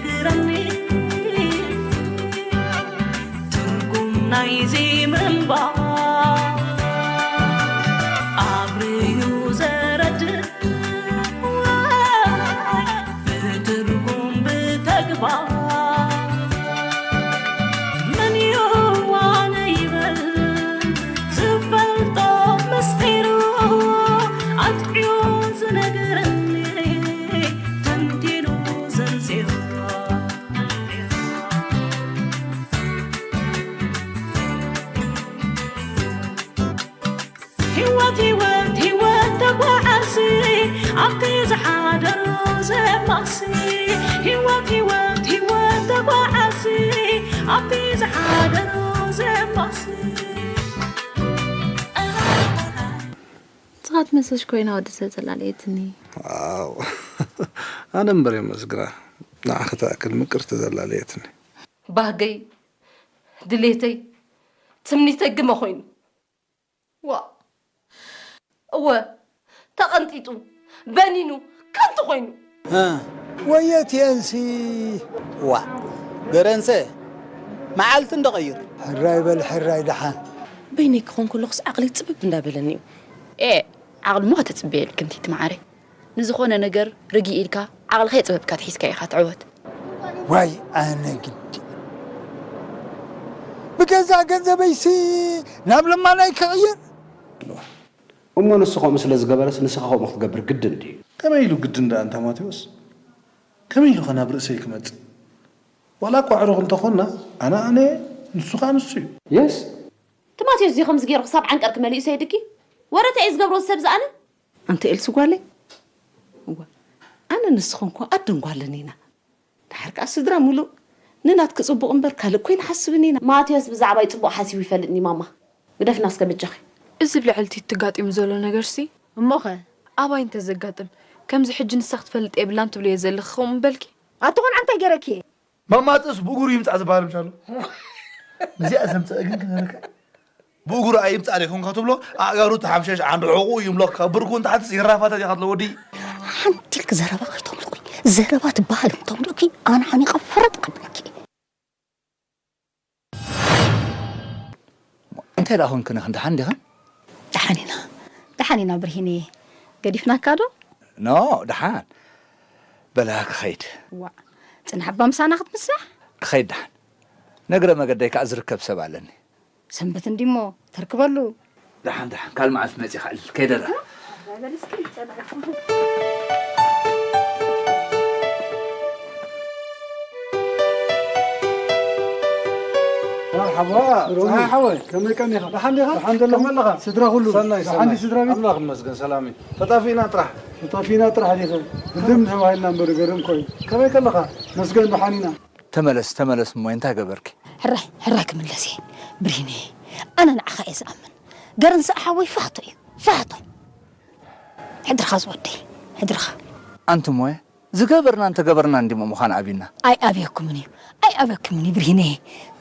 ግረኒ ትርጉም ናይዚ ምንባር ኣብርዩ ዘረድእ ብትርጉም ብተግባር መን ይዋነ ይበል ዝፈልጦ ምስጢሩ ኣጥዕዮ ዝነግረኒ ተንቲኑ ዘንዚሩ ህይወት ህይወት ህይወት ተጓዓሲ ኣብቲ ዝሓደሮ ዘማሲ ህይወት ህይወት ህይወት ተጓዓሲ ኣብቲ ዝሓደሮ ዘማሲ ንስኻ ትመስልሽ ኮይና ወዲ ሰብ ዘላለየትኒ። ዋው ኣነ እምበር የመስግና ንዓኺ ትኣክል ምቅርቲ ዘላለየትኒ። ባህገይ ድሌተይ ትምኒተይ ግመ ኮይኑ ዋ እወ ተቐንጢጡ በኒኑ ከንቱ ኮይኑ ወየ ቲኤንሲ ዋ ገረንሰ መዓልቲ እንዶ ቀይር ሕራይ በል ሕራይ ደሓን በይነይ ክኾን ከለኹስ ዓቕለይ ፅብብ እንዳበለኒ እዩ። ኤእ ዓቕሊ እሞ ከተፅብየልኪ ምትይቲ መዓረይ። ንዝኾነ ነገር ርግእ ኢልካ ዓቕልኻ የፅበብካ ተሒዝካ ኢኻ ትዕወት። ዋይ ኣነ ግዲ ብገዛእ ገንዘበይሲ ናብ ለማናይ ክቕይር እሞ ንሱ ከምኡ ስለ ዝገበረስ ንስኻ ከምኡ ክትገብር ግድን ድዩ? ከመይ ኢሉ ግድን ደኣ ኣንታ ማቴዎስ? ከመይ ኢሉ ኸ ናብ ርእሰይ ክመጽእ? ዋላ እኳ ኣዕሩኽ እንተ ኾንና ኣነ ኣነ እየ ንሱ ኸኣ ንሱ እዩ። Yes። እቲ ማቴዎስ እዚ ከምዚ ገይሩ ክሳብ ዓንቀርኪ መሊኡ ሰይድኪ? ወረ እንታይ እየ ዝገብሮ እዚ ሰብ እዚ ኣነ? ኣንቲ ኤልሲ ጓለይ እወ ኣነ ንስኽን እኮ ኣደን ጓልን ኢና ድሓር ከኣ ስድራ ሙሉእ ንናትኪ ጽቡቕ እምበር ካልእ እኮ ኣይንሓስብን ኢና። ማቴዎስ ብዛዕባይ ጽቡቕ ሓሲቡ ይፈልጥኒ ማማ። ግደፍና እስከ በጃኺ። እዚ ብልዕልቲ ተጋጢሙ ዘሎ ነገርሲ እሞኸ ኣባይ እንተዘጋጥም ከምዚ ሕጂ ንሳ ክትፈልጥ የብላን ትብልዮ ዘለኺ ከምኡ ምበልኪ። ኣቲ ቆልዓ እንታይ ገይረኪ እየ። ማማጥስ ብእግሩ ይምጻእ ዝበሃል ምሻሎ። ነዚኣ ዘምጸአ ግን ክነርካ ብእግሩ ኣይምጻእ ደይኮንካ ትብሎ ኣእጋሩ ተሓምሸሽ ዓንዲ ሕቑ ይምለቕካ ብርኩ እንተሓትስ ይራፋታት ኢኻ ትሎ ወዲ። ሓንቲ ኢልኪ ዘረባ ከይተምልቑ ዘረባ ትበሃል እንተምልእኪ ኣነ ሓኒቐ ፈረጥ ከብለኪ። እንታይ ደኣ ኾንክን ኢኽን ደሓን ዲኽን? ደሓን ኢና ደሓን ኢና ብርሂነየ ገዲፍናካ ዶ? ኖ ደሓን በላ ክኸይድ። ዋእ ጽናሕ እባ ምሳና ክትምሳሕ? ክኸይድ ደሓን ንእግረ መገደይ ከኣ ዝርከብ ሰብ ኣለኒ። ሰንበት እንዲሞ ተርክበሉ። ደሓን ደሓን ካልእ መዓልቲ መጺኻ ዕልል ከይደረኻ። መርሓባ ፀሓይ ሓወይ ከመይ ቀኒኻ ደሓን ዲኻ ደሓን ዘለኹም ኣለኻ ስድራ ኩሉ ሰናይ ደሓን ሰናይ ዲ ስድራ ቤት ኣምላኽ ይመስገን ሰላም እዩ ተጣፊእና ጥራሕ ተጣፊእና ጥራሕ ዲኸ ግድም ተባሂልና እምበር ገርም ኮይኑ ከመይ ከለኻ መስገን ደሓን ኢና ተመለስ ተመለስ እሞ እንታይ ገበርኪ ሕራይ ሕራይ ክምለስ እየ ብሪነ ኣነ ንዓኻ እየ ዝኣምን ገርንሰ ሓወይ ፋሕቶ እዩ ፋሕቶ ሕድርኻ ዝወደይ ሕድርኻ ኣንቲ ሞየ ዝገበርናን ተገበርናን እንዲሞ ምዃን ኣቢና ኣይኣብየኩምን እዩ ኣይኣብየኩምን እዩ ብርሂነየ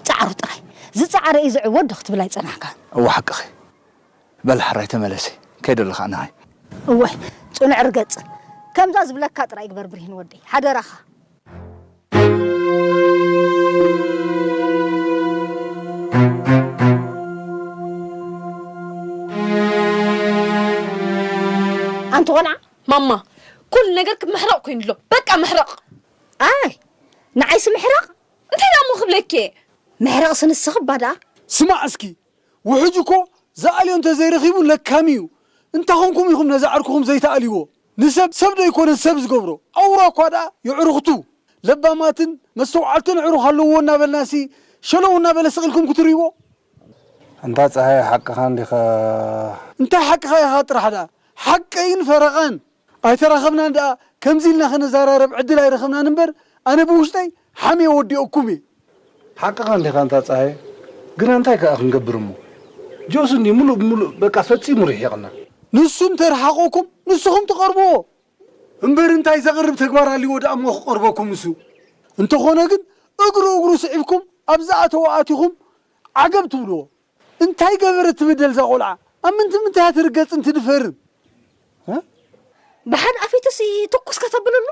ፃዕሩ ጥራይ ዝፃዕረ እዩ ዝዕወት ዶ ክትብል ኣይፀናሕካ እወ ሓቅኺ በል ሕራይ ተመለሲ ከይደ ኣለኻ ንሃይ እወ ፅኑዕ ርገፅ ከምዛ ዝብለካ ጥራይ ግበር ብርሂን ወደይ ሓደራኻ ኣንቲ ቆልዓ ማማ ኩሉ ነገር ክምሕረቕ ኮይኑ ኣሎ በቃ ምሕረቕ ኣይ ንዓይሲ ምሕረቕ እንታይ ደኣ እሞ ክብለኪ እየ ምሕረቕሲ ንስኺ እባ ደኣ ስማዕ እስኪ ውሕጅ እኮ ዝኣልዮ እንተዘይረኺቡ ለካሚ እዩ እንታይ ኾንኩም ኢኹም ነዚ ዓርክኹም ዘይትኣልይዎ ንሰብ ሰብ ዶ ኣይኮነን ሰብ ዝገብሮ ኣውራ እኳ ደኣ የዕሩኽቱ ለባማትን መስተውዓልትን ኣዕሩኽ ኣለውዎ እናበልናሲ ሸለው እናበለ ስቕ ኢልኩም ክትርእይዎ ኣንታ ፀሃየ ሓቅኻ እንዲኻ እንታይ ሓቅኻ ኢኻ ጥራሕ ደኣ ሓቀይን ፈረቓን ኣይተራኸብናን ደኣ ከምዚ ኢልና ክንዘራረብ ዕድል ኣይረኸብናን እምበር ኣነ ብውሽጠይ ሓምየ ወዲኦኩም እየ ሓቅኻ እንዲኻ ኣንታ ፀሃየ ግና እንታይ ከኣ ክንገብር እሞ ጆስ እንዲ ሙሉእ ብሙሉእ በቃ ፈፂሙ ርሒቕና ንሱ እንተርሓቐኩም ንስኹም ትቐርብዎ እምበር እንታይ ዘቕርብ ተግባር ኣልዎ ደኣ እሞ ክቐርበኩም ንሱ እንተኾነ ግን እግሩ እግሩ ስዒብኩም ኣብ ዝኣተዎ ኣቲኹም ዓገብ ትብልዎ እንታይ ገበረት ትብደል እዛ ቆልዓ ኣብ ምንቲ ምንታይ እያ ትርገጽን ትድፈርን ብሓደ ኣፌትስ ትኩስ ከተብልሉ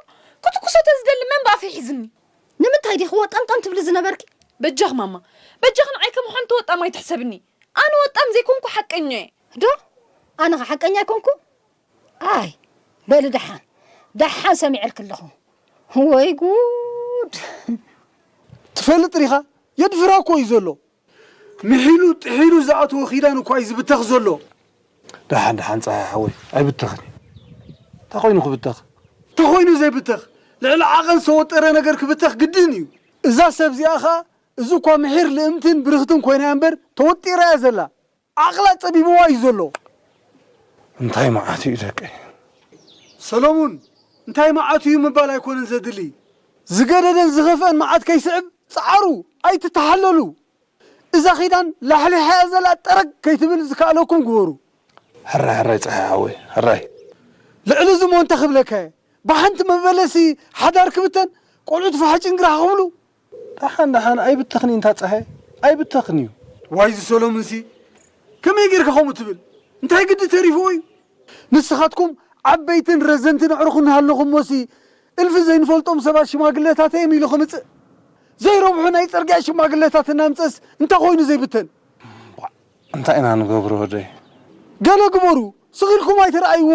ክትኩሶ ተዝደሊ መን ብኣፈይ ሒዝኒ ንምንታይ ዲኺ ወጣምጣም ትብሊ ዝነበርኪ? በጃኽ ማማ፣ በጃኽ ንዓይ ከም ሓንቲ ወጣም ኣይትሕሰብኒ። ኣነ ወጣም ዘይኮንኩ ሓቀኛ እየ። ዶ? ኣነ ኸ ሓቀኛ ኣይኮንኩ? ኣይ፣ በሊ ደሓን፣ ደሓን ሰሚዐልኪ ኣለኹ። ወይ ጉድ! ትፈልጥ ዲኻ? የድፍራ እኮ እዩ ዘሎ። ምሒሉ ጥሒሉ ዝኣተወ ኪዳን እኳ እዩ ዝብተኽ ዘሎ። ደሓን፣ ደሓን፣ ጸሓይ ሓወይ፣ ኣይብተኽን እዩ። እንታይ ኮይኑ ክብተኽ? እንታይ ኮይኑ ዘይብተኽ? ልዕሊ ዓቐን ዝተወጠረ ነገር ክብተኽ ግድን እዩ። እዛ ሰብ እዚኣ ኸኣ፣ እዚ እኳ ምሒር ልእምትን ብርኽትን ኮይና እያ እምበር፣ ተወጢራ እያ ዘላ። ዓቕላ ጸቢብዋ እዩ ዘሎ። እንታይ መዓት እዩ ደቀይ? ሰሎሙን፣ እንታይ መዓት እዩ ምባል ኣይኮነን ዘድሊ። ዝገደደን ዝኸፍአን መዓት ከይስዕብ ጸዓሩ፣ ኣይትተሓለሉ። እዛ ኺዳን ላሕሊሓ እያ ዘላ ጠረግ ከይትብል ዝከኣለኩም ግበሩ። ሕራይ፣ ሕራይ ጸሓይ ሓወይ፣ ሕራይ። ልዕሊ እዚ እሞ እንታይ ክብለካ እየ? ብሓንቲ መበለሲ ሓዳር ክብተን፣ ቆልዑት ፋሕጭን ግራ ክብሉ። ደሓን፣ ደሓን፣ ኣይብተኽን እዩ እንታ ጸሓይ፣ ኣይብተኽን እዩ። ዋይ እዚ ሰሎሙንሲ፣ ከመይ ጌርካ ከምኡ ትብል? እንታይ ግዲ ተሪፍዎ እዩ? ንስኻትኩም ዓበይትን ረዘንትን ኣዕሩኽ እናሃለኹም ሞሲ፣ እልፊ ዘይንፈልጦም ሰባት ሽማግለታት እዮም ኢሉ ክምጽእ። ዘይረብሑ ናይ ጽርግያ ሽማግለታት እናምጸስ እንታይ ኮይኑ ዘይብተን? እንታይ ኢና ንገብሮ ወደይ? ገለ ግበሩ፣ ስቕ ኢልኩም ኣይትረኣይዎ።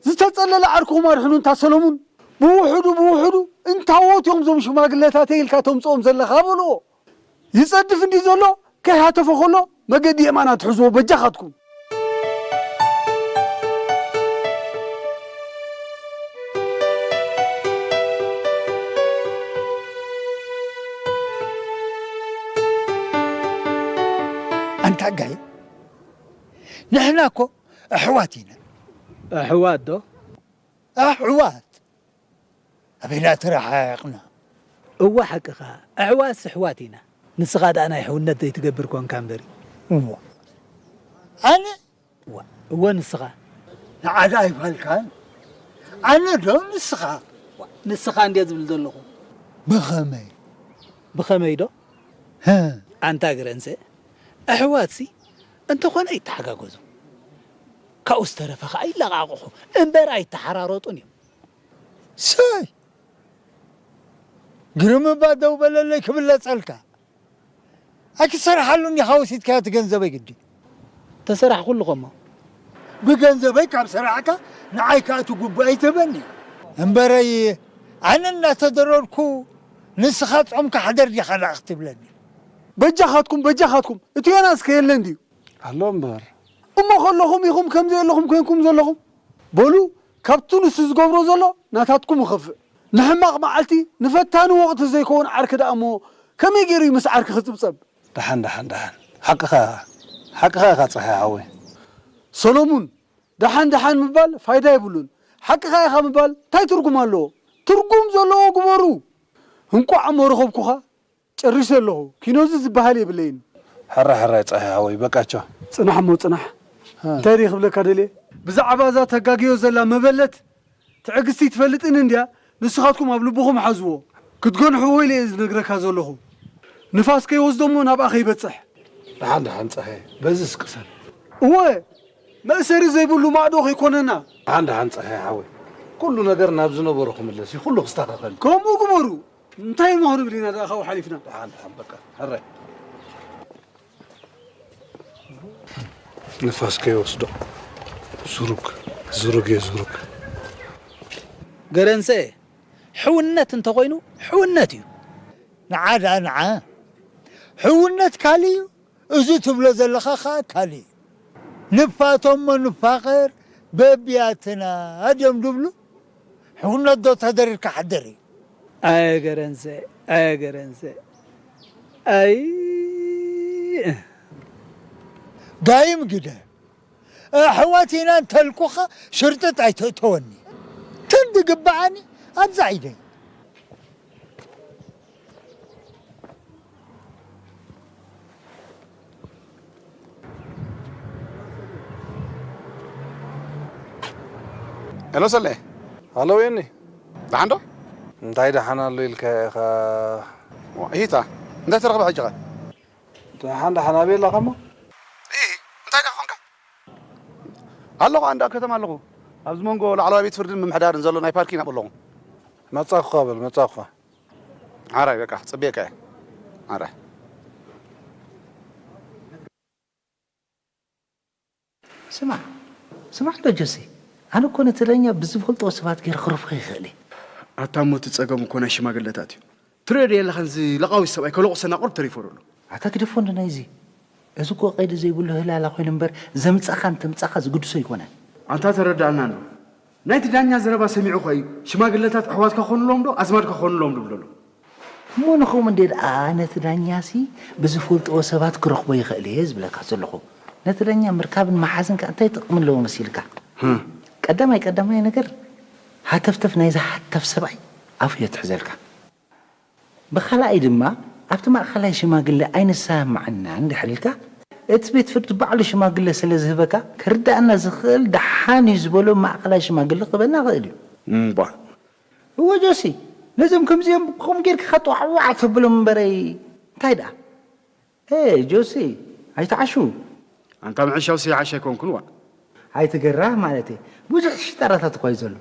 ዝተጸለለ ዓርክኹም ኣድሕኑ እንታ ሰሎሙን። ብውሑዱ፣ ብውሑዱ፣ እንታዎት እዮም እዞም ሽማግለታተይ ኢልካ ተምጽኦም ዘለኻ በልዎ። ይጸድፍ እንዲ ዘሎ፣ ከይሃተፈ ከሎ፣ መገዲ የማን ኣትሕዝዎ በጃኻትኩም። ኣንታ ጋይ፣ ንሕና እኮ ኣሕዋት ኢና። ኣሕዋት ዶ? ኣሕዋት! ኣበይና ተረሓሓቕና? እወ ሓቅኻ፣ ኣሕዋትስ ኣሕዋት ኢና። ንስኻ ደኣ ናይ ሕውነት ዘይትገብር ኮንካ እምበሪ። እወ። ኣነ? እወ፣ እወ ንስኻ። ንዓዳ ኣይፋልካን? ኣነ ዶ ንስኻ? እወ፣ ንስኻ እንድየ ዝብል ዘለኹ። ብኸመይ? ብኸመይ ዶ? ህ። ኣንታ ግረንሰ፣ ኣሕዋትሲ እንተኾነ ይተሓጋገዙ። ካብኡ ዝተረፈ ኸኣ ይለቓቕሑ እምበር ኣይተሓራረጡን እዮም። ሰይ! ግርም እባ ደው በለለይ ክብለጸልካ። ኣይክሰርሓሉን ኢኻ ወሲድካዮ እቲ ገንዘበይ ግዲ። ተሰራሕኩሉ ኸሞ። ብገንዘበይ ካብ ሰራሕካ ንዓይ ከኣ እቲ ግቡእ ኣይትህበኒ። እምበረይ ኣነ እናተደረርኩ ንስኻ ጾምካ ሕደር ዲኻ ደኣ ክትብለኒ? በጃኻትኩም፣ በጃኻትኩም፣ እቲ ዮናስ ከ የለን ድዩ? ኣሎ እምበር። እሞ ከለኹም ኢኹም ከምዚ የለኹም ኮንኩም ዘለኹም? በሉ፣ ካብቲ ንሱ ዝገብሮ ዘሎ ናታትኩም ይኸፍእ። ንሕማቕ መዓልቲ፣ ንፈታኒ ወቕቲ ዘይከውን ዓርኪ ደኣ እሞ ከመይ ገይሩ እዩ ምስ ዓርኪ ክጽብጸብ? ደሓን፣ ደሓን፣ ደሓን። ሓቅኻ ኢኻ። ሓቅኻ ኢኻ ጸሓይ ሓወይ። ሰሎሙን፣ ደሓን ደሓን ምባል ፋይዳ የብሉን። ሓቅኻ ኢኻ ምባል እንታይ ትርጉም ኣለዎ? ትርጉም ዘለዎ ግበሩ። እንቋዕ እሞ ረኸብኩኻ። ጨሪሰ ኣለኹ። ኪኖዚ ዝበሃል የብለይን። ሕራይ ሕራይ ጸሓይ ሓወይ፣ በቃ ቻው። ጽናሕ እሞ ጽናሕ። እ። እንታይ ድየ ክብለካ ደልየ? ብዛዕባ እዛ ተጋግዮ ዘላ መበለት ትዕግስቲ ትፈልጥኒ እንድያ፣ ንስኻትኩም ኣብ ልብኹም ሓዝዎ። ክትገንሕዎ ኢለ እየ ዝነግረካ ዘለኹ። ንፋስ ከይወስዶ እሞ ናብኣ ከይበጽሕ። ደሓን ደሓን ጸሓይ፣ በዚ ስቅሰን። እወ፣ መእሰሪ ዘይብሉ ማዕዶ ከይኮነና። ደሓን ደሓን ጸሓይ ሓወይ፣ ኩሉ ነገር ናብ ዝነበሮ ክምለስ እዩ፣ ኩሉ ክስተኻኸል። ከምኡ ግበሩ። እንታይ እሞ ክንብል ኢና ደኣ ካብኡ ሓሊፍና? ደሓን ደሓን በቃ፣ ሕራይ። ንፋስ ከይወስዶ። ዝሩግ፣ ዝሩግ እየ ዝሩግ። ገረንሰ፣ ሕውነት እንተኾይኑ ሕውነት እዩ። ንዓ ደኣ ንዓ። ሕውነት ካልእ እዩ፣ እዚ ትብሎ ዘለኻ ኸኣ ካልእ እዩ። ንፋቶ እሞ ንፋቐር በቢያትና ድዮም ድብሉ። ሕውነት ዶ ተደሪርካ ሓደር እዩ። ኣየ ገረንሰ፣ ኣየ ገረንሰ። ኣይ። ጋይም ግደ። ኣሕዋት ኢና እንተልኩኻ ሽርጥጥ ኣይተእተወኒ። ክንዲ ግብኣኒ ኣብዛ ኢደይ። ሄሎ ሰሌ። ሃሎ ወየኒ። ደሓን ዶ? እንታይ ደሓን ኣሎ ኢልካ ኢኻ? ዋ፣ እሂታ። እንታይ ተረኽበ ሕጂ ኸ? ደሓን፣ ደሓን፣ ኣበይ ኣለኻ እሞ? ኢ፣ እንታይ ደኣ ኾንካ? ኣለኹ፣ ኣንዳ ከተማ ኣለኹ። ኣብዚ መንጎ ላዕለዋይ ቤት ፍርድን ምምሕዳርን ዘሎ ናይ ፓርኪን ኣብኡ ኣለኹ። መጻኹኻ በል፣ መጻኹኻ። ዓራይ በቃ ክጽብየካ እየ። ዓራይ። ስማዕ፣ ስማዕ እንዶ ጆሲ፣ ኣነ እኮ ነቲ ዳኛ ብዝፈልጦ ሰባት ገይረ ክረኽቦ ይኽእል እየ። ኣታ እሞ እቲ ጸገም እኮ ናይ ሽማግለታት እዩ። ትሪኦ ዶ የለኻን እዚ ለቓዊ ሰብኣይ ከለቑሰና ቁሩብ ተሪፎ ኣሎ። ኣታ ግደፎ እንዶ ናይዚ። እዚ እኮ ቀይዲ ዘይብሉ ህላላ ኮይኑ እምበር ዘምጻኻን ተምጻኻ ዝግድሶ ኣይኮነን። ኣንታ ተረዳእና እንዶ። ናይቲ ዳኛ ዘረባ ሰሚዑ ኸ እዩ ሽማግለታት ኣሕዋትካ ክኾኑሎም ዶ ኣዝማድካ ክኾኑሎም ዶ ብሎ ኣሎ። እሞ ንኸምኡ እንዴ ደኣ ነቲ ዳኛሲ ብዝፈልጥዎ ሰባት ክረኽቦ ይኽእል እየ ዝብለካ ዘለኹ። ነቲ ዳኛ ምርካብን ምሓዝን ከ እንታይ ጥቕሚ ኣለዎ መሲልካ? ህም። ቀዳማይ ቀዳማይ ነገር ሃተፍተፍ ናይዚ ሃታፍ ሰብኣይ ኣፉ የትሕዘልካ። ብኻልኣይ ድማ ኣብቲ ማእኸላይ ሽማግለ ኣይንሰማማዕናን እንድሕር ኢልካ እቲ ቤት ፍርዲ ባዕሉ ሽማግለ ስለ ዝህበካ ክርዳእና ዝኽእል ደሓን እዩ ዝበሎ ማእኸላይ ሽማግለ ክህበና ይኽእል እዩ። እምቧ። እወ ጆሲ፣ ነዞም ከምዚኦም ከምኡ ጌርካ ከጠዋዕዋዕ ተብሎም እምበረይ እንታይ ደኣ? ሄ ጆሲ፣ ኣይትዓሹ። ኣንታ ምዕሻውሲ ይዓሽ ኣይኮንኩን ዋእ። ኣይትገራህ ማለተይ፣ ብዙሕ ሽጣራታት እኳ እዩ ዘሎ።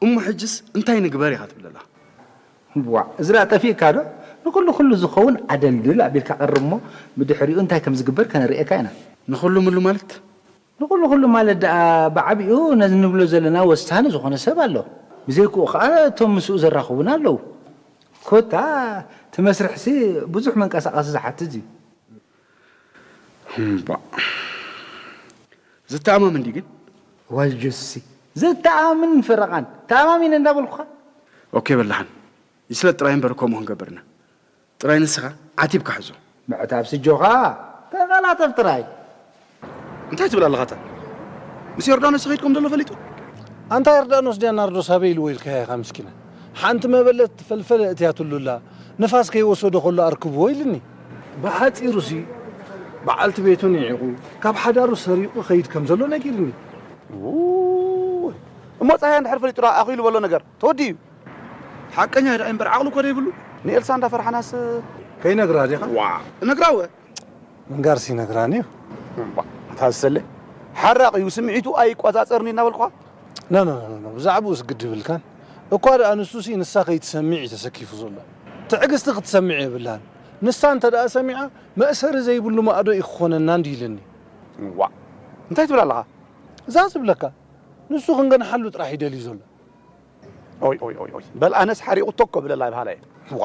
እሞ ሕጅስ እንታይ ንግበር ኢኻ ትብለላ? ዋእ፣ እዚ ደኣ ጠፊእካ ዶ? ንኹሉ ኩሉ ዝኸውን ኣደልድል ኣቢልካ ቀርብ እሞ ብድሕሪኡ እንታይ ከም ዝግበር ከነርእየካ ኢና። ንኹሉ ምሉ ማለት? ንኹሉ ኩሉ ማለት ደኣ ብዓቢኡ ነዚ ንብሎ ዘለና ወሳኒ ዝኾነ ሰብ ኣሎ። ብዘይክኡ ኸኣ እቶም ምስኡ ዘራኽቡና ኣለዉ። ኮታ እቲ መስርሕሲ ብዙሕ መንቀሳቐሲ ዝሓትት እዩ። እምባ። ዝተኣማምን ድዩ ግን? ዋይ ጆሲ፣ ዘተኣማምን ፈረቓን ተኣማሚነ እንዳበልኩኻ። ኦኬ በላሓን። ይስለጥ ጥራይ እምበር ከምኡ ክንገብር ኢና። ጥራይ ንስኻ ዓቲብካ ሕዞ። ምዕታብ ስጆኻ ተቐላጠፍ ጥራይ። እንታይ ትብል ኣለኻ ኣታ? ምስ ዮርዳኖስ ከይድኩም ዘሎ ፈሊጡ? ኣንታ ዮርዳኖስ ድያ ናርዶስ ኣበይ ኢልዎ ኢልካያ ኢኻ ምስኪና። ሓንቲ መበለት ፈልፈለ እትያትሉላ ንፋስ ከይወሰዶ ከሎ ኣርክብዎ ኢልኒ። ብሓጺሩሲ በዓልቲ ቤቱ ንዒቑ ካብ ሓዳሩ ሰሪቑ ኸይድ ከም ዘሎ ነጊርኒ። ውይ፣ እሞ ጻህያ እንድሕር ፈሊጡ ደኣ ኣኺሉ በሎ ነገር ተወዲኡ እዩ። ሓቀኛ እዩ ደኣ እምበር ዓቕሊ እኮ ደይብሉ። ንኤልሳ እንዳፈርሓናስ ከይነግራ ዲኻ? ዋ፣ እነግራ እወ። ምንጋርሲ ይነግራኒ እዩ። እባ፣ ኣታ ዝሰለ ሓራቕ እዩ፣ ስምዒቱ ኣይቆጻጸርን እዩ እናበልኩኻ። ኖ፣ ኖ፣ ኖ፣ ኖ፣ ብዛዕባኡስ ግዲ ይብልካን። እኳ ደኣ ንሱሲ ንሳ ከይትሰምዕ እዩ ተሰኪፉ ዘሎ። ትዕግስቲ ክትሰምዕ የብላን። ንሳ እንተ ደኣ ሰሚዓ፣ መእሰሪ ዘይብሉ ማእዶ እዩ ክኾነና እንዲ ኢልኒ። ዋ፣ እንታይ ትብል ኣለኻ? እዛ ዝብለካ፣ ንሱ ክንገንሓሉ ጥራሕ እዩ ደልዩ ዘሎ። ኦይ፣ ኦይ፣ ኦይ፣ ኦይ። በል ኣነስ ሓሪቑ ቶኮ ብለላ ይብሃላ እየ። ዋ፣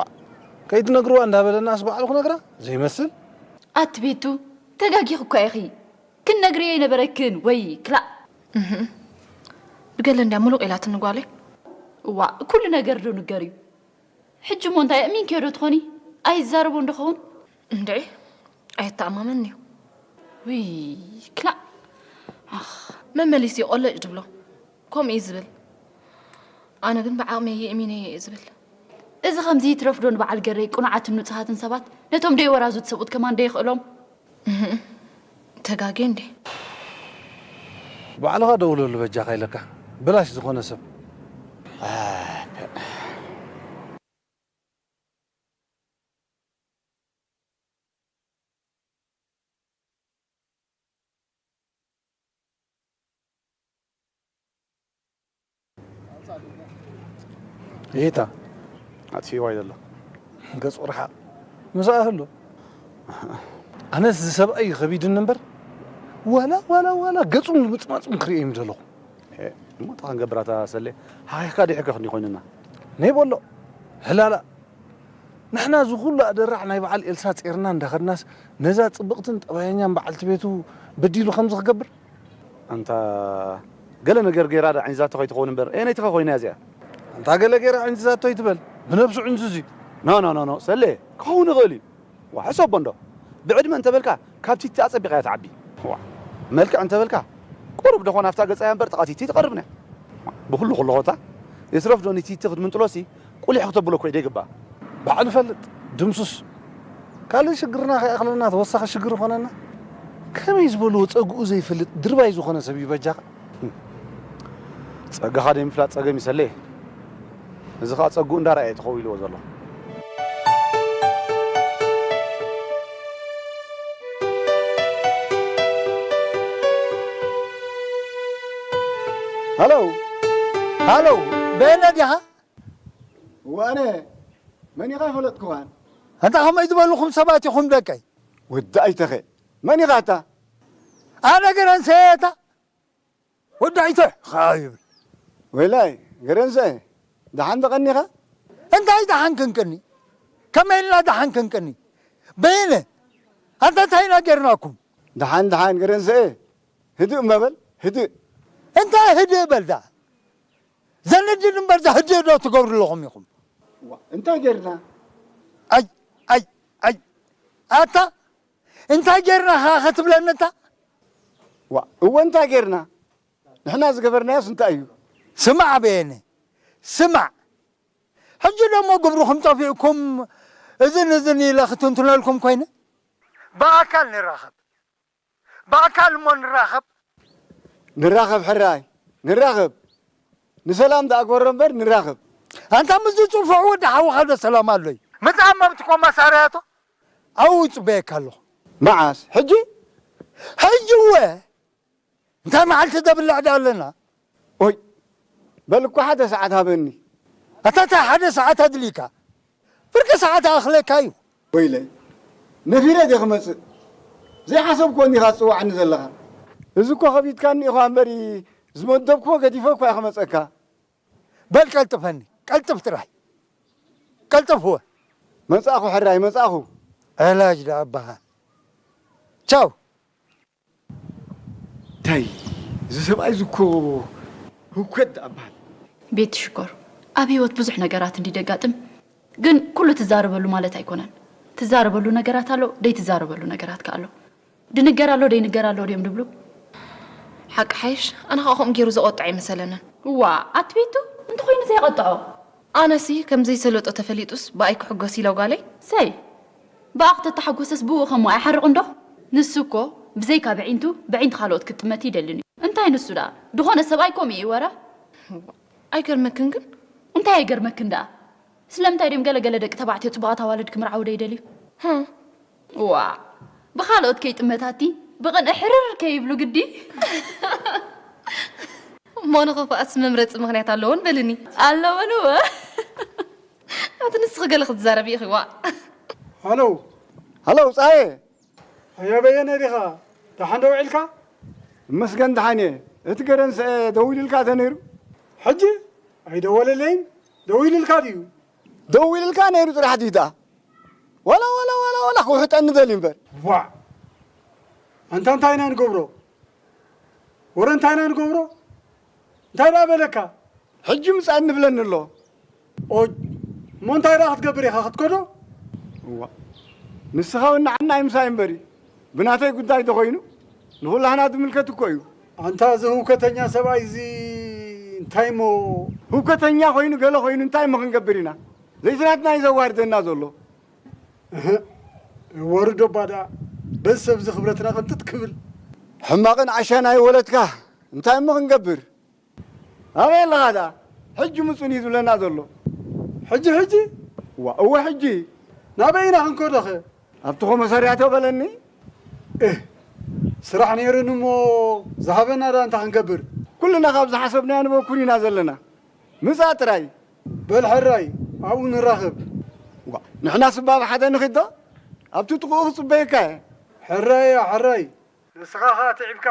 ከይትነግርዋ እንዳበለናስ ባዕሉ ክነግራ ዘይመስል። ኣቲ ቤቱ፣ ተጋጊኺ እኳ ኢኺ። ክንነግርዮ ኣይነበረክን ወይ ክላእ። እህ። ብገለ እንድያ ምሉቕ ኢላትኒ ጓለይ። እዋ፣ ኩሉ ነገር ዶ ንገር እዩ? ሕጂ እሞ እንታይ ኣእሚንክዮ ዶ ትኾኒ? ኣይዛረቦን ዶ ኸውን? እንድዒ፣ ኣየተኣማመንን እዩ። ውይ፣ ክላእ። ኣኽ። መመሊሱ እዩ ቆለጭ ድብሎ። ከምኡ እዩ ዝብል። ኣነ ግን ብዓቕመይ የእሚነዮ እየ ዝብል። እዚ ከምዚ ይትረፍ ዶ ንበዓል ገረይ ቅኑዓትን ንጹሃትን ሰባት ነቶም ደይወራዙት ሰብኡት ከማን ደይኽእሎም? እህ፣ ተጋግየ እንዴ? ባዕልኻ ደውለሉ በጃኻ ኢለካ። ብላሽ ዝኾነ ሰብ። ይታ ኣጥፊእዋ እዩ ዘሎ። ገጹ ርሓቕ። ምስኣ ህሎ። ኣነስ እዚ ሰብኣይ እዩ ከቢድኒ እምበር፣ ዋላ፣ ዋላ፣ ዋላ ገጹን ልምጽማጹን ክርእዮ እዩ ምደለኹ። እ፣ እሞ እንታይ ክንገብር ኣታ ሰሌ? ሓኺኽካ ዲዩ ሕክኽ እንዲ ኮይኑና? ነይ በሎ። ህላላ። ንሕና እዚ ኩሉ ኣደራዕ ናይ በዓል ኤልሳ ጼርና እንዳኸድናስ፣ ነዛ ጽብቕትን ጠባየኛን በዓልቲ ቤቱ በዲሉ ከምዚ ክገብር? ኣንታ ገለ ነገር ገይራ ዳ ዕንዚዛቶ ከይትኸውን እምበር፣ ኣየነይቲ ኸ ኮይና እዚኣ? ኣንታ ገለ ገይራ ዕንዚዛቶ ኣይትበል፣ ብነብሱ ዕንዙዝ እዩ። ኖ፣ ኖ፣ ኖ፣ ኖ፣ ሰሌ፣ ክኸውን ይኽእል እዩ። ዋ፣ ሕሰቦ እንዶ። ብዕድመ እንተበልካ፣ ካብ ቲቲ ኣጸቢቓ እያ ትዓቢ። ዋ፣ መልክዕ እንተበልካ፣ ቁሩብ ደኾን ኣብታ ገጻ እያ እምበር፣ ጥቓ ቲቲ ትቐርብን እያ። ብኹሉ ከለኹ እታ፣ የትረፍ ዶ ንቲቲ ክትምንጥሎሲ፣ ቁሊሕ ክተብሎ እኮ እዩ ደይግባእ። ባዕሉ ይፈልጥ፣ ድምሱስ። ካልእ ሽግርና ከይኣኽለና ተወሳኺ ሽግር ይኾነና። ከመይ ዝበልዎ ጸግኡ ዘይፈልጥ ድርባይ ዝኾነ ሰብ እዩ በጃኻ። ጸጋኻ ደይ ምፍላጥ ጸገም ይሰሌ። እዚ ኸኣ ጸግኡ እንዳረኣየ እዩ ተኸዊልዎ ዘሎ። ሃሎ፣ ሃሎ፣ በየነ ዲኻ? እወ፣ ኣነ። መን ኢኻ ኣይፈለጥክዋን? ኣንታ ከመይ ዝበልኹም ሰባት ኢኹም ደቀይ? ወዲ ኣይተኸ። መን ኢኻ ኣታ? ኣነ ገረንሰ እየ ኣታ። ወዲ ኣይተ ኸኣ ይብል። ወይላይ፣ ገረንሰ፣ ደሓን ተቐኒኻ? እንታይ ደሓን ክንቅኒ? ከመይ ኢልና ደሓን ክንቅኒ? በየነ፣ ኣንታ እንታይ ኢና ጌርናኩም? ደሓን፣ ደሓን፣ ገረንሰ፣ ህድእ እመ በል፣ ህድእ። እንታይ ህድእ በል ደኣ? ዘንድድ እምበር ደኣ ህድእ ዶ ትገብሩ ኣለኹም ኢኹም? ዋ፣ እንታይ ጌርና? ኣይ፣ ኣይ፣ ኣይ፣ ኣታ እንታይ ጌርና ኸ-፣ ኸትብለኒ እታ? ዋ፣ እወ እንታይ ጌርና? ንሕና ዝገበርናዮስ እንታይ እዩ? ስማዕ በየነ፣ ስማዕ። ሕጂ ደሞ ግብርኹም ጠፊእኩም እዝን እዝን ኢለ ክትንትነልኩም ኮይነ? ብኣካል ንራኸብ። ብኣካል እሞ ንራኸብ። ንራኸብ ሕራይ፣ ንራኸብ። ንሰላም ደኣ ግበሮ እምበር ንራኸብ። ኣንታ ምስዚ ጽፉዕ ወዲ ሓውኻ ዶ ሰላም ኣሎዩ? ምጽኣም መብትኮ መሳርያቶ ኣብኡ ይጽበየካ ኣለኹ። መዓስ? ሕጂ? ሕጂ እወ። እንታይ መዓልቲ ደብልዕ ዶ ኣለና? ኦይ፣ በል እኮ ሓደ ሰዓት ሃበኒ። ኣታ እንታይ ሓደ ሰዓት ኣድልይካ? ፍርቂ ሰዓት ኣኽለካ እዩ። ወይለይ፣ ነፊረ ድየ ክመጽእ? ዘይሓሰብኩዎ እንዲኻ ትጽውዓኒ ዘለኻ። እዚ እኮ ከቢድካኒ ኢኻ እምበሪ፣ ዝመደብኩዎ ገዲፈ እኳ እየ ክመጸካ። በል ቀልጥፈኒ፣ ቀልጥፍ ጥራይ። ቀልጥፍወ። መጻእኹ ሕራይ፣ መጻእኹ። ዕላጅ ደኣ ኣባኻ። ቻው። እንታይ፣ እዚ ሰብኣይ እዚ እኮ ህውከት ደኣ በሃል። ቤት ሽኮር፣ ኣብ ህይወት ብዙሕ ነገራት እንዲ ደጋጥም፣ ግን ኩሉ ትዛረበሉ ማለት ኣይኮነን። ትዛረበሉ ነገራት ኣሎ፣ ደይትዛረበሉ ነገራት ከኣ ኣሎ። ድንገር ኣሎ፣ ደይንገር ኣሎ ድዮም ድብሉ? ሓቂ ሓይሽ፣ ኣነ ኸኣ ከምኡ ገይሩ ዘቖጥዖ ኣይመሰለንን። እዋ፣ ኣቲ ቤቱ፣ እንተኾይኑ ዘይቐጥዖ? ኣነሲ ከም ዘይሰለጦ ተፈሊጡስ ብኣይ ክሕጎስ ኢለ ጓለይ። ሰይ፣ ብኣ ክተተሓጎሰስ ብኡ ኸሞ ኣይሓርቕን ዶ? ንሱ እኮ ብዘይካ ብዒንቱ፣ ብዒንቱ ካልኦት ክጥመት ይደልን እዩ። እንታይ ንሱ ደኣ? ድኾነ ሰብኣይ ከምኡ እዩ ወረ? ኣይገርመክን ግን? እንታይ ኣይገርመክን ደኣ? ስለምንታይ ድዮም ገለ ገለ ደቂ ተባዕትዮ ጽቡቓት ኣዋልድ ክምርዓዉ ደይደልዩ? ህም። ዋእ! ብኻልኦት ከይጥመታቲ፣ ብቕንኢ ሕርር ከይብሉ ግዲ። እሞ ንኽፋእስ መምረጺ ምኽንያት ኣለዎን በልኒ። ኣለዎን እወ። ኣቲ ንስኺ ገለ ክትዛረቢ ኢኺ ዋእ። ሃሎ። ሃሎ፣ ጸሃየ። ኣያ በየነ ዲኻ? ደሓን ዶ ውዒልካ? እመስገን ደሓን እየ። እቲ ገረንሰ ደዊሉልካ ተነይሩ? ሕጂ? ኣይደወለለይን። ደዊሉልካ ድዩ? ደዊሉልካ ነይሩ ጥራሕ ድዩ ደኣ? ዋላ፣ ዋላ፣ ዋላ፣ ዋላ ክውሕጠኒ ደልዩ እምበር። ዋእ! ኣንታ እንታይ ኢና ንገብሮ? ወረ እንታይ ኢና ንገብሮ? እንታይ ደኣ በለካ? ሕጂ ምጻእ እንብለኒ ኣሎ። ኦይ፣ እሞ እንታይ ደኣ ክትገብር ኢኻ? ክትከዶ? እዋ፣ ንስኻ እውን ንዓና ኣይምሳይ እምበሪ፣ ብናተይ ጉዳይ ተኾይኑ ንኹላህና ዝምልከት እኮ እዩ። ኣንታ እዚ ህውከተኛ ሰብኣይ እዚ እንታይ እሞ? ህውከተኛ ኮይኑ ገለ ኮይኑ እንታይ እሞ ክንገብር ኢና? ዘይትናትና እዩ ዘዋርደና ዘሎ። እህ፣ ወርዶ ባዳ፣ በዚ ሰብ እዚ ክብረትና ቅንጥጥ ክብል። ሕማቕን ዓሻን ኣይወለድካ፣ እንታይ እሞ ክንገብር? ኣበይ ኣለኻ ደኣ? ሕጂ ምጹን እዩ ዝብለና ዘሎ። ሕጂ፣ ሕጂ? እዋ፣ እወ፣ ሕጂ። ናበይ ኢና ክንከዶኸ? ኣብቲ ኮመሳርያቶ በለኒ። እህ፣ ስራሕ ነይሩን እሞ ዝሃበና ደኣ እንታይ ክንገብር? ኩልና ካብ ዝሓሰብናዮ ንበኩር ኢና ዘለና። ምጻእ ጥራይ። በል ሕራይ፣ ኣብኡ ንራኸብ። ዋ፣ ንሕናስ እባ ብሓደ ንኺድ ዶ? ኣብቲ ጥቕኡ ክጽበየካ እየ። ሕራይ እያ፣ ሕራይ። ንስኻ ኸኣ ትዒብካ።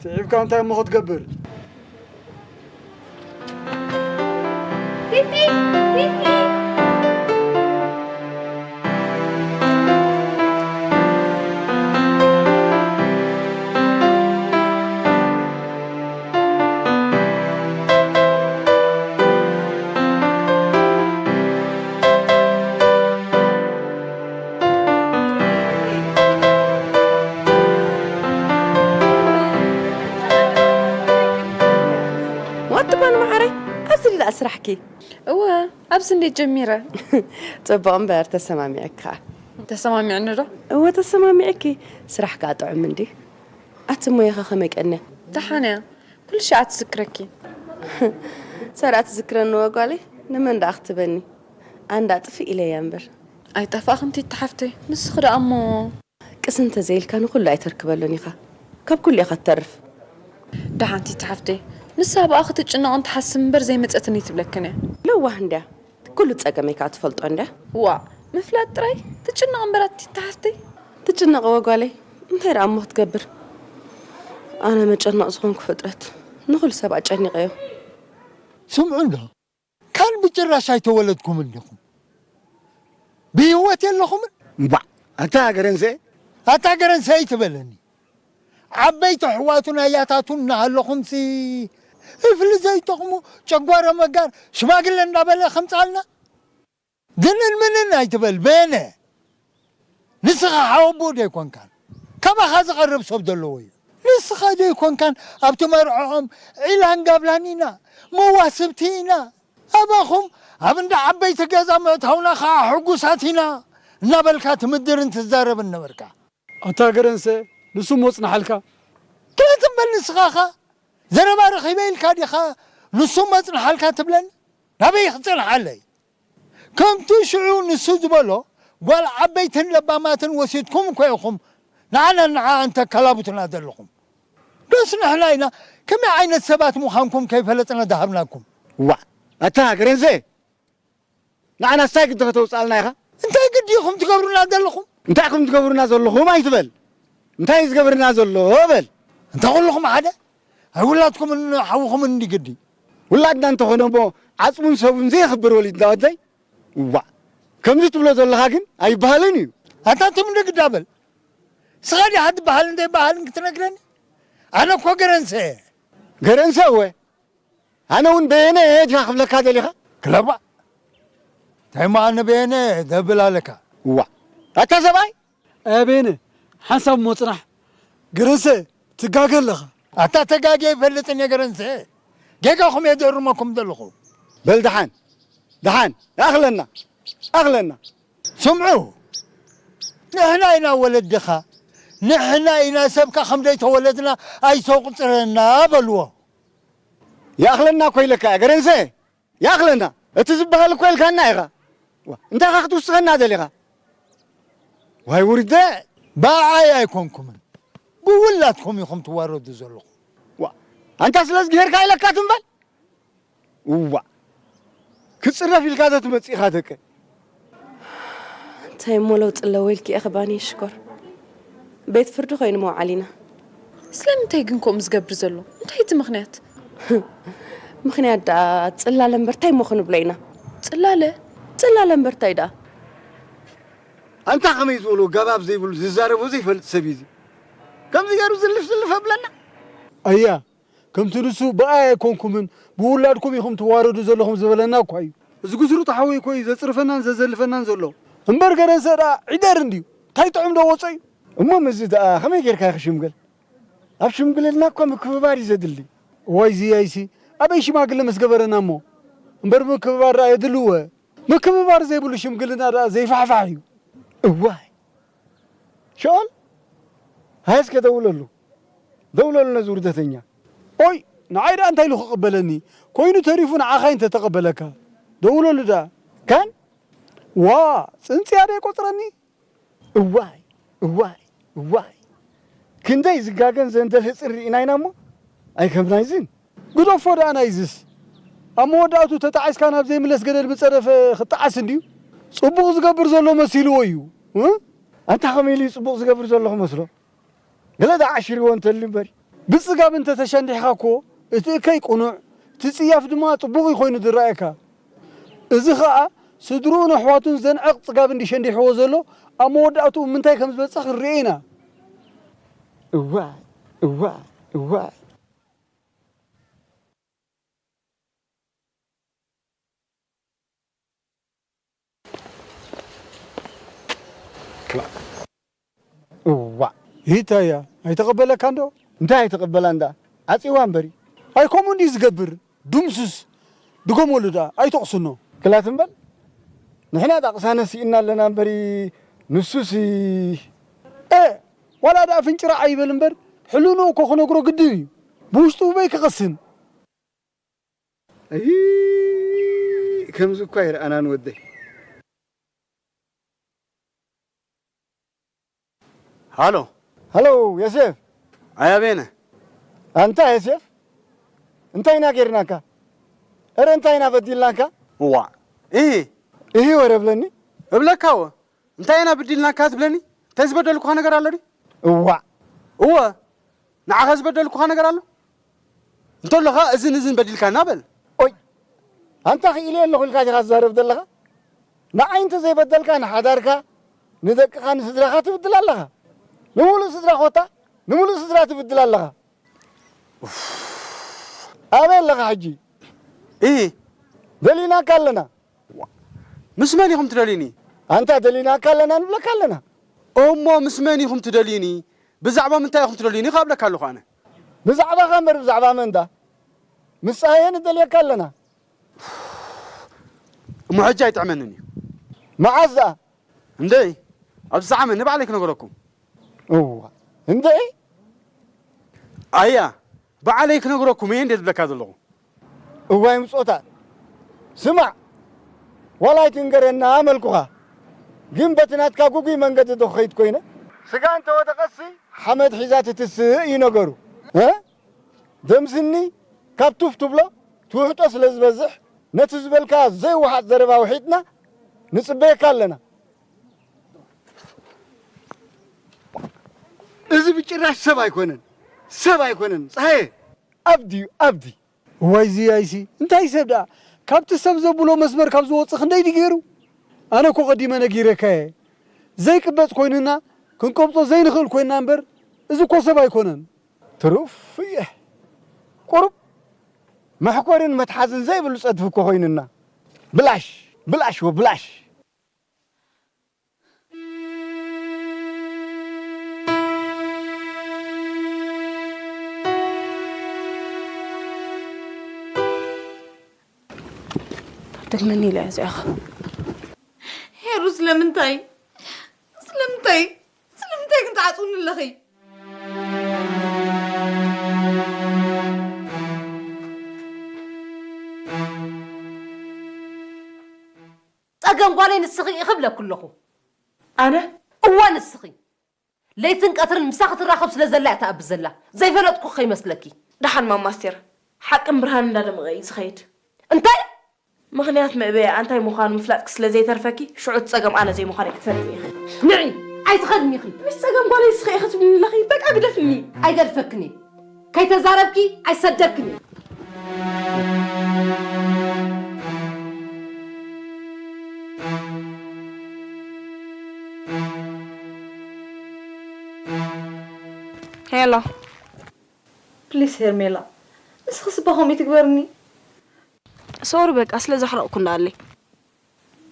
ትዒብካ እንታይ እሞ ክትገብር? ቲቲ! ቲቲ! ዋት ጓል መዓረይ፣ ኣብዚ ድኣ ስራሕኪ? እወ፣ ኣብዚ እንዴት ጀሚረ። ጽቡቕ እምበር ተሰማሚዕካ። ተሰማሚዕኒ ዶ? እወ፣ ተሰማሚዕኪ። ስራሕ ከኣ ጥዑም እንዲ። ኣቲ ሞያኻ ከመይ ቀንያ? ደሓን እያ። ኩሉ ሻዕ ትዝክረኪ። ሰላእ ትዝክረኒ ወ ጓለይ፣ ንመን ደኣ ክትበኒ? ኣንዳ ጥፍእ ኢለያ እምበር። ኣይጠፋእኽን ቲቲ ሓፍተይ፣ ንስኺ ደኣ እሞ። ቅስ እንተ ዘይልካ ንኹሉ ኣይተርክበሉን ኢኻ። ካብ ኩሉ ኢኻ ትተርፍ። ደሓን ቲቲ ሓፍተይ፣ ንሳ ብኣ ክትጭነቕን ትሓስብ እምበር ዘይመጸትኒ ትብለክን እያ። ለዋህ እንድያ። ኩሉ ጸገመይ ከኣ ትፈልጦ እንደ። ዋ፣ ምፍላጥ ጥራይ ትጭነቕ እምበር ኣቲ ተሓፍተይ። ትጭነቕ ወ ጓለይ፣ እንታይ ደኣ እሞ ክትገብር? ኣነ መጨነቕ ዝኾንኩ ፍጥረት፣ ንኹሉ ሰብ ኣጨኒቐዮ። ስምዑ እንዶ፣ ካን ብጭራሽ ኣይተወለድኩምን ዲኹም? ብህይወት የለኹምን? እምባዕ፣ ኣታ ገረንሰ። ኣታ ገረንሰ ኣይትበለኒ። ዓበይቲ ኣሕዋቱን ኣያታቱን እናሃለኹምሲ፣ እፍሊ ዘይጠቕሙ ጨጓረ መጋር ሽማግለ እንዳበለ ከምጻልና? ግንን ምንን ኣይትበል፣ በየነ። ንስኻ ሓወቦ ዶ ኣይኮንካን? ካባኻ ዝቐርብ ሰብ ዘለዎ እዩ። ንስኻ ዶ ኣይኮንካን ኣብቲ መርዖኦም ዒላን ጋብላን ኢና፣ መዋስብቲ ኢና፣ ኣባኹም ኣብ እንዳ ዓበይቲ ገዛ ምእታውና ኸዓ ሕጉሳት ኢና እናበልካ ትምድርን ትዛረብን ነበርካ። ኣታ ገረንሰ፣ ንሱ እሞ ጽንሓልካ። ትም በል ንስኻኻ። ዘረባ ረኺበ ኢልካ ዲኻ ንሱ እሞ ጽንሓልካ ትብለኒ? ናበይ ክጽንሓለይ? ከምቲ ሽዑ ንሱ ዝበሎ፣ ጓል ዓበይትን ለባማትን ወሲድኩም እኮ ኢኹም ንዓና ንዓኣ እንተከላብቱና ዘለኹም። ደስ ንሕና ኢና ከመይ ዓይነት ሰባት ምዃንኩም ከይፈለጥና ዝሃብናኩም። ዋእ፣ ኣታ ገረንሰ፣ ንዓና ስታይ ግዲ ከተውፅኣልና ኢኻ? እንታይ ግዲ ኢኹም ትገብሩና ዘለኹም? እንታይ ኢኹም ትገብሩና ዘለኹም ኣይትበል። እንታይ እዩ ዝገብርና ዘሎ በል። እንተ ኩልኹም ሓደ፣ ኣይ ውላድኩምን ሓውኹምን እንዲ ግዲ። ውላድና እንተኾነ እሞ ዓፅሙን ሰቡን ዘየኽብር ወሊድና ወደይ። እዋእ፣ ከምዚ ትብሎ ዘለኻ ግን ኣይበሃልን እዩ። ኣታ ትም ንግዳ በል። ስኻ ዲኻ ትበሃልን ዘይበሃልን ክትነግረኒ? ኣነ እኮ ገረንሰ እየ። ገረንሰ እወ። ኣነ እውን በየነ እየ ዲኻ ክብለካ ደሊኻ? ክለባ። እንታይ እሞ ኣነ በየነ ደብል ኣለካ? እዋእ፣ ኣታ ሰብኣይ። ኣያ በየነ፣ ሓንሳብ እሞ ጽናሕ። ገረንሰ፣ ትጋገ ኣለኻ። ኣታ ተጋግየ ይፈልጥን እየ ገረንሰ። ጌጋኹም እየ ዘርመኩም ዘለኹ። በል ደሓን፣ ደሓን፣ ኣኽለና፣ ኣኽለና። ስምዑ፣ ንሕና ኢና ወለድኻ፣ ንሕና ኢና ሰብካ ከም ዘይተወለድና ኣይተቑጽረና በልዎ። ይኣኽለና እኮ ኢለካ እየ ገረንሰ። ይኣኽለና። እቲ ዝበሃል እኮ ኢልካና ኢኻ። ዋ፣ እንታይ ኢኻ ክትውስኸና ደሊኻ? ዋይ ውርደ! ብኣይ ኣይኮንኩምን። ብውላድኩም ኢኹም ትዋረዱ ዘለኹም። ዋ፣ ኣንታ ስለ ዝግሄርካ ኢለካ ትም በል። እዋ፣ ክጽረፍ ኢልካ ዶ ትመጽእ ኢኻ ደቀ? እንታይ እሞ ለውጢ ኣለዎ ኢልኪ ኢኺ ባኒ ሽኮር? ቤት ፍርዲ ኮይኑ መውዓል ኢና። ስለምንታይ ግን ከምኡ ዝገብር ዘሎ? እንታይ እቲ ምኽንያት? ምኽንያት ደኣ ጽላለ እምበር እንታይ እሞ ክንብሎ ኢና? ጽላለ? ጽላለ እምበር እንታይ ደኣ? ኣንታ ከመይ ዝበሎ ገባብ ዘይብሉ ዝዛረቦ ዘይፈልጥ ሰብ እዩ እዚ። ከምዚ ገይሩ ዝልፍ ዝልፍ ኣብለና። ኣያ፣ ከምቲ ንሱ ብኣይ ኣይኮንኩምን ብውላድኩም ኢኹም ትዋረዱ ዘለኹም ዝበለና እኳ እዩ። እዚ ግስሩጥ ሓወይ እኮ እዩ ዘጽርፈናን ዘዘልፈናን ዘሎ። እምበር ገረንሰ ደኣ ዒደር እንድዩ። እንታይ ጥዑም ዶ ወጾ እዩ? እሞ ምስዚ ደኣ ከመይ ጌርካ ክሽምገል? ኣብ ሽምግልና እኮ ምክብባር እዩ ዘድሊ። እዋይ ዝያይሲ፣ ኣበይ ሽማግለ ምስ ገበረና እሞ? እምበር ምክብባር ደኣ የድልዎ። ምክብባር ዘይብሉ ሽምግልና ደኣ ዘይፋሕፋሕ እዩ። እዋይ፣ ሸኦል፣ ሃይ እስከ ደውለሉ። ደውለሉ ነዚ ውርደተኛ። ኦይ፣ ንዓይ ደኣ እንታይ ኢሉ ክቕበለኒ? ኮይኑ ተሪፉ ንዓኻ እዩ እንተተቐበለካ። ደውለሉ ደኣ። ካን? ዋ፣ ጽንጽያ ዶ ይቆጽረኒ? እዋይ፣ እዋይ፣ እዋይ። ክንደይ ዝጋገን ዘንደልህ ጽሪ ኢና ኢና እሞ፣ ኣይ ከም ናይዝን። ግደፎ ደኣ ናይዝስ። ኣብ መወዳእቱ ተጣዒስካ ናብ ዘይምለስ ገደል ምጸደፈ ክጠዓስ እንድዩ። ጽቡቕ ዝገብር ዘሎ መሲልዎ እዩ። እ? ኣንታ ከመይ ኢሉ እዩ ጽቡቕ ዝገብር ዘሎ ክመስሎ? ገለ ደኣ ዓሽርዎ እንተልዩ እምበሪ። ብጽጋብ እንተ ተሸንዲሕካ እኮ፣ እቲ እከይ ቅኑዕ፣ እቲ ጽያፍ ድማ ጽቡቕ እዩ ኮይኑ ዝረኣየካ። እዚ ኸኣ፣ ስድርኡን ኣሕዋቱን ዘንዕቕ ጽጋብ እንዲ ሸንዲሕዎ ዘሎ፣ ኣብ መወዳእትኡ ምንታይ ከም ዝበጽሕ ክንርእዮ ኢና። እዋይ፣ እዋይ፣ እዋይ። እዋእ። ይታያ፣ ኣይተቐበለካን ዶ? እንታይ ኣይተቐበላን ደኣ? ዓጽዋ እምበሪ። ኣይ፣ ከምኡ እንድዩ ዝገብር። ድምሱስ። ድገመሉ ደኣ፣ ኣይተቕስኖ። ክላት እምበር፣ ንሕና ደኣ ቅሳነት ስኢንና ኣለና እምበሪ፣ ንሱሲ። እ፣ ዋላ ደኣ ፍንጭራዕ ኣይበል እምበር፣ ሕልንኡ እኮ ክነግሮ ግድን እዩ። ብውሽጡ እበይ ክቐስን። ኣይ፣ ከምዚ እኳ ኣይረኣናን ወደይ። ሃሎ። ሃሎ፣ ዮሴፍ። ኣያ በየነ። ኣንታ ዮሴፍ፣ እንታይ ኢና ጌርናካ? እረ እንታይ ኢና በዲልናካ? እዋእ፣ እሂ። እሂ ወረ ብለኒ። እብለካ እወ። እንታይ ኢና ብዲልናካ ትብለኒ? እንታይ ዝበደልኩኻ ነገር ኣሎ ድዩ? እዋእ። እወ። ንዓኻ ዝበደልኩኻ ነገር ኣሎ? እንተሎኻ እዝን እዝን በዲልካና በል። ኦይ፣ ኣንታ ክኢለ ኣለኹ ኢልካ ዲኻ ትዛረብ ዘለኻ? ንዓይ እንተ ዘይበደልካ ንሓዳርካ፣ ንደቅኻ፣ ንስድራኻ ትብድል ኣለኻ። ንምሉእ ስድራ ኮታ፣ ንምሉእ ስድራ ትብድል ኣለኻ። ኣበይ ኣለኻ ሕጂ? እሂ። ደሊናካ ኣለና። ምስ መን ኢኹም ትደልዩኒ? ኣንታ ደሊናካ ኣለና ንብለካ ኣለና። እሞ ምስ መን ኢኹም ትደልዩኒ? ብዛዕባ ምንታይ ኢኹም ትደልዩኒ? ካብ ብለካ ኣለኹ ኣነ። ብዛዕባኻ እምበር ብዛዕባ መን ዳ? ምስ ጸሃየ ንደልየካ ኣለና። እሞ ሕጂ ኣይጥዕመንን እዩ። መዓስ ደኣ? እንዴ፣ ኣብዚ ዓመት ንባዕለይ ክነግረኩም። እዋ፣ እንዴ? ኣያ፣ ባዕለይ ክነግረኩም እየ እንዴ ዝብለካ ዘለኹ። እዋይ ምጾታ። ስማዕ፣ ዋላ ኣይትንገረና መልኩኻ። ግን በቲ ናትካ ጉጉይ መንገዲ ዶ ክኸይድ ኮይነ? ስጋ እንተወደቐሲ ሓመድ ሒዛ ትትስእ እዩ ነገሩ። እ? ደምስኒ ካብ ቱፍ ትብሎ ትውሕጦ ስለ ዝበዝሕ፣ ነቲ ዝበልካ ዘይወሓጥ ዘረባ ውሒጥና ንጽበየካ ኣለና። እዚ ብጭራሽ ሰብ ኣይኮነን፣ ሰብ ኣይኮነን። ጸሃየ፣ ኣብዲ እዩ፣ ኣብዲ። እዋይ ዝያይሲ፣ እንታይ ሰብ ደኣ? ካብቲ ሰብ ዘብሎ መስመር ካብ ዝወጽእ ክንደይ ድዩ ገይሩ? ኣነ እኮ ቀዲመ ነጊረካ እየ። ዘይቅበጽ ኮይኑና፣ ክንቀብጾ ዘይንኽእል ኮይንና እምበር፣ እዚ እኮ ሰብ ኣይኮነን። ትሩፍ እየ። ቁሩብ መሕኮርን መትሓዝን ዘይብሉ ጸድፊ እኮ ኮይኑና። ብላሽ፣ ብላሽ ወብላሽ። ደግመኒ ኢለ እያ እዚኣኻ። ሄሩ፣ ስለምንታይ? ስለምንታይ? ስለምንታይ ግን ትዓጽውኒ ኣለኺ? ጸገም ጓለይ ንስኺ ኢኺ እብለኪ ኣለኹ። ኣነ? እወ ንስኺ። ለይትን ቀትርን ምሳኺ ትራኸብ ስለ ዘላ እያ ትኣቢ ዘላ። ዘይፈለጥኩ ከይመስለኪ። ደሓን ማማ ኣስቴር፣ ሓቅን ብርሃን እንዳደመቐ እዩ ዝኸይድ። እንታይ? ምኽንያት መእበያ እንታይ ምዃኑ ምፍላጥኪ ስለ ዘይተርፈኪ፣ ሽዑ እቲ ጸገም ኣነ ዘይምዃነይ ክትፈልጢ ኢኺ። ንዒ፣ ኣይትኸድኒ ኢኺ። ምሽ ጸገም ጓለይ ንስኺ ኢኺ ትብልኒ ኣለኺ፣ በቃ ግደፍኒ። ኣይገድፈክን እየ። ከይተዛረብኪ ኣይሰደክን እየ። ሄሎ። ፕሊስ ሄርሜላ፣ ንስኽስ እባ ከምኡ ትግበርኒ። ሶሪ በቃ ስለ ዘሕረቕኩ እንዳኣለይ።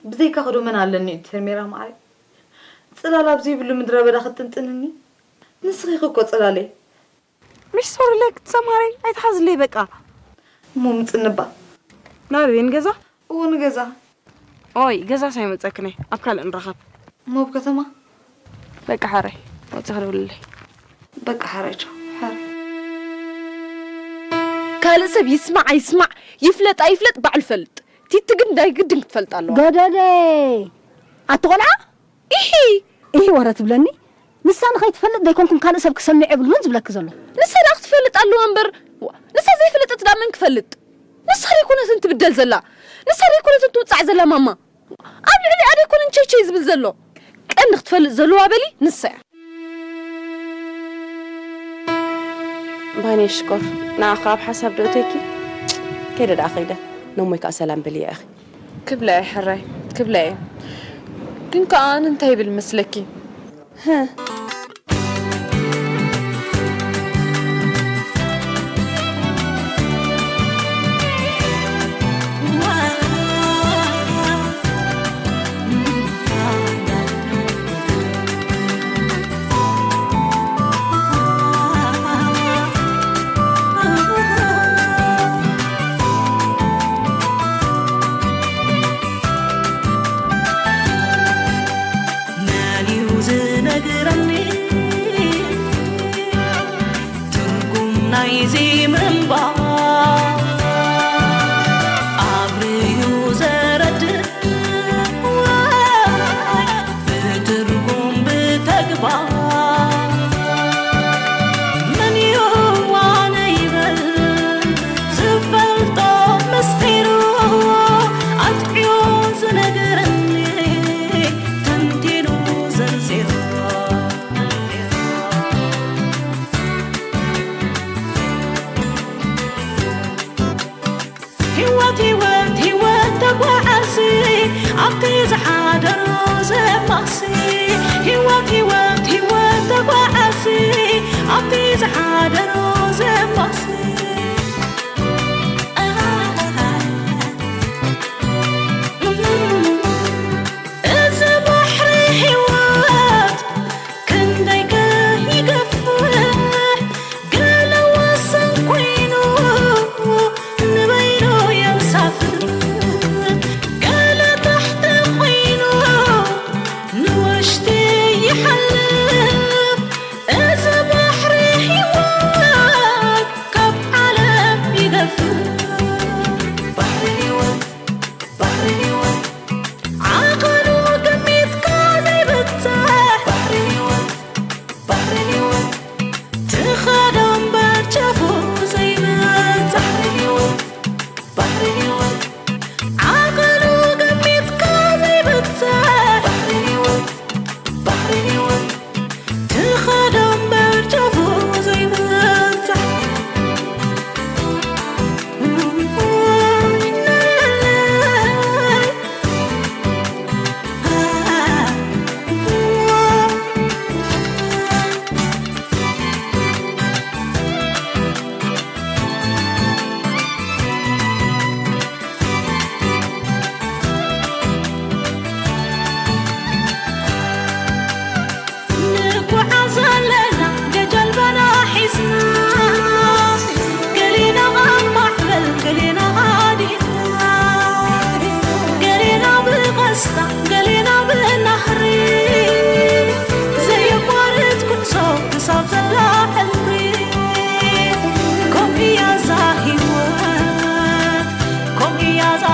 ብዘይካኺ ዶ መን ኣለኒ ሄርሜላ መዓረይ? ጽላል ኣብ ዘይብሉ ምድረ በዳ ክትጥንጥንኒ? ንስኺ ኢኺ እኮ ጽላለይ። ምሽ ሶሪ ለክ ትሰማረይ ኣይትሓዝለይ በቃ። እሞ ምጽንባ። ናበይ ንገዛ? እዎ ንገዛ። ኦይ ገዛ ሳይመጸክነ ኣብ ካልእ ንራኸብ። እሞ ኣብ ከተማ? በቃ ሓራይ ወጽእ ክደውልለይ። በቃ ሓራይ ቻው። ሓራይ። ካልእ ሰብ ይስማዕ ኣይስማዕ ይፍለጥ ኣይፍለጥ ባዕሉ ፈልጥ። ቲቲ ግን ናይ ግድን ክትፈልጥ ኣለዋ። ገደደ ኣቲ ቆልዓ ኢሂ ኢሂ ወረ ትብለኒ። ንሳ ንኸይትፈልጥ ደይኮንኩም ካልእ ሰብ ክሰምዕ የብሉን ዝብለኪ ዘሎ። ንሳ ደኣ ክትፈልጥ ኣለዋ እምበር፣ ዋ፣ ንሳ ዘይፈለጠት ደኣ መን ክፈልጥ? ንሳ ደይኮነትን ትብደል ዘላ? ንሳ ደይኮነትን ትውጻዕ ዘላ ማማ? ኣብ ልዕሊኣ ደይኮነን ቸይቸይ ዝብል ዘሎ? ቀንዲ ክትፈልጥ ዘለዋ በሊ ንሳ እያ። ባኔ ሽኮር፣ ንዓኻ ኣብ ሓሳብ ዶ እተይኪ? ከይደ ደኣ ከይደ፣ ነሞይ ከኣ ሰላም በልያ ኢኺ። ክብላ እየ ሕራይ፣ ክብላ እየ። ግን ከኣ ኣነ እንታይ ይብል መስለኪ? መን እዩ ዝነግረኒ ትርጉም ናይዚ ምንባር? ኣብርዩ ዘረድእ ብትርጉም ብተግባር። መን እዩ ኣነ ይበል ዝፈልጦ ምስጢሩ ኣጥዕዮ ዝሓደሮ ዘማሲ፣ ህይወት፣ ህይወት፣ ህይወት ተጓዓሲ፣ ኣብቲ ዝሓደሮ ዘማሲ። እዚ ባሕሪ ህይወት ክንደይ ከይገፍሕ፣ ገለ ወሰን ኮይኑ ንበይኑ የንሳፍፍ፣ ገለ ታሕቲ ኮይኑ ንውሽጢ ይሓልፍ። እዚ ባሕሪ ህይወት ካብ ዓለም ይገፍሕ። ባሕሪ ህይወት፣ ባሕሪ ህይወት፣ ዓቐኑ ገሚትካ ዘይብጻሕ። ባሕሪ ህይወት፣ ባሕሪ ህይወት፣ ትኸዶ እምበር ጫፉ ዘይበጽሕ። ባሕሪ ህይወት፣ ባሕሪ ህይወት፣ ዓቐኑ ገሚትካ ዘይብጻሕ። ባሕሪ ህይወት፣ ባሕሪ ህይወት፣ ትኸዶ እምበር ጫፉ ዘይበጽሕ። ንጓዓዝ ኣለና ገጀልባና ሒዝና፣ ገሊና ኣብ ማዕበል፣ ገሊና ሃዲና፣ ገሊና ብቐስታ፣ ገሊና ብናህሪ፣ ዘየቋርጽ ጉዕዞ ክሳብ ዘላ ሕድሪ። ከምኡ እያ እዛ ህይወት፣ ከምኡ እያ እዛ